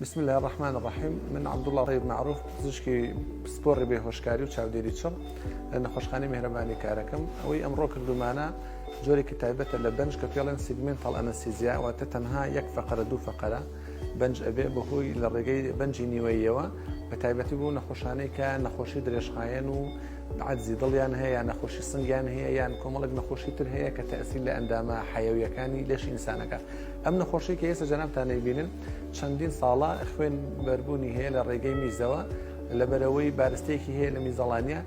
بسم اللە الرحمن الرحیم من عبداللە طیب معروف پزیشکی پسپۆڕی بێهۆشکاری و چاودێری چڕ لە نەخۆشخانەی میهرەبانی کارەکەم ئەوەی ئەمڕۆ کردومانە جۆرێکی تایبەتە لە بەنج کە پێڵێن segmental anesthesia واتە تەنها یەک فەقەرە دوو فەقەرە بەنج ئەبێ بەهۆی لە ڕێگەی بەنجی نیوەیەوە بە تایبەتی بۆ نەخۆشانەی کە نەخۆشی درێژخایەن و عەجزی دڵیان هەیە یان نەخۆشی سنگیان هەیە یان کۆمەڵێک نەخۆشی تر هەیە کە تەئسیر لە ئەندامە حەیەویەکانی لەشی ئینسانەکە ئەم نەخۆشی کە ئێستا جەنابتان نەیبینن چەندین ساڵە خوێن بەربوونی هەیە لە ڕێگەی میزەوە لەبەرەوەی بارستەیەکی هەیە لە میزەڵانە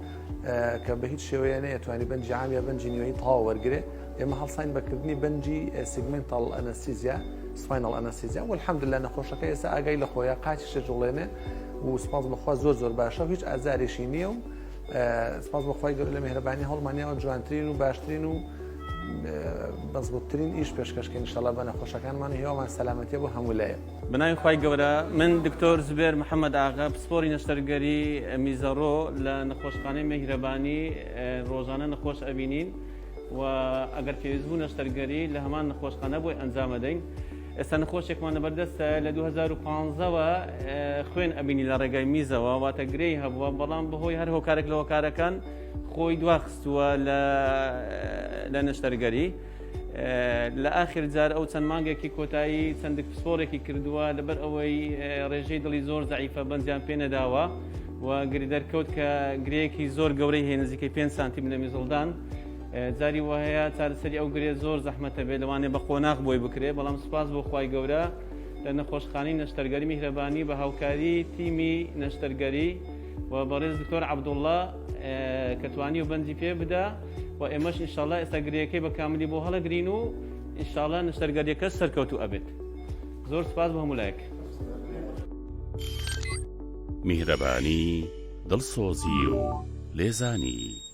کە بە هیچ شێوەیە نەیەتوانی بەنجی عام یا بەنجی نیوەی تەواو وەرگێ ئێمە هەڵساین بەکردنی بەنجی segmental anesthesia spinal anesthesia والحمدلله نەخۆشەکە ئێستا ئاگای لە خۆیان قاچی شەجوڵێنێ و سپاس بەخوا زۆر زۆر باشە و هیچ ئازارێکی نییە و سپاس بەخوای گەورە لە میهرەبانی هەوڵمانیاوە جوانترین و باشترین و مەزبوتترین ئیش پێشکەشکەین ئینشەڵا بە نەخۆشەکانمان و هیوامان سەلامەتیە بۆ هەموو لایەک. بەناوی خوای گەورە من دکتۆر زوبێر محەمەد ئاغا پسپۆری نەشتەرگەری میزەڕۆ لە نەخۆشخانەی مێهرەبانی ڕۆژانە نەخۆش ئەبینین و ئەگەر پێویست بوو نەشتەرگەری لە هەمان نەخۆشخانە بۆی ئەنجامەدەین ئێستا نەخۆشێکمان لەبەردەستە لە 2015ەوە خوێن ئەبینی لە ڕێگای میزەوە واتە گرێی هەبووە بەڵام بەهۆی هەر هۆکارێک لە هۆکارەکان خۆی دواخستووە لە نەشتەرگەری لە ئاخر جار ئەو چەند مانگێکی کۆتایی چەندێک پسپۆڕێکی کردووە لەبەر ئەوەی ڕێژەی دڵی زۆر زەعیفە بەنجیان پێ نەداوە و گری دەرکەوت کە گرەیەکی زۆر گەورەی هەیە نزیکەی 5 سانتیم لە میزڵدان جاری وهەیە چارەسەری ئەو گرێ زۆر زەحمەتە بێ لەوانێ بە قۆناغ بۆی بکرێ بەڵام سوپاس بۆ خوای گەورە لە نەخۆشخانەی نەشتەرگەری میهرەبانی بە هاوکاری تیمی نەشتەرگەری و بەڕێز دکتۆر عەبدوڵڵا کە توانی و بەنجی پێ بدا و ئێمەش ئینشاءاللە ئێستا گرێیەکەی بە کاملی بۆ هەڵەگرین و ئینشاءاللە نەشتەرگەریەکەش سەرکەوتوو ئەبێت زۆر سوپاس بۆ هەموو لایەک. میهرەبانی، دڵسۆزی و لێزانی.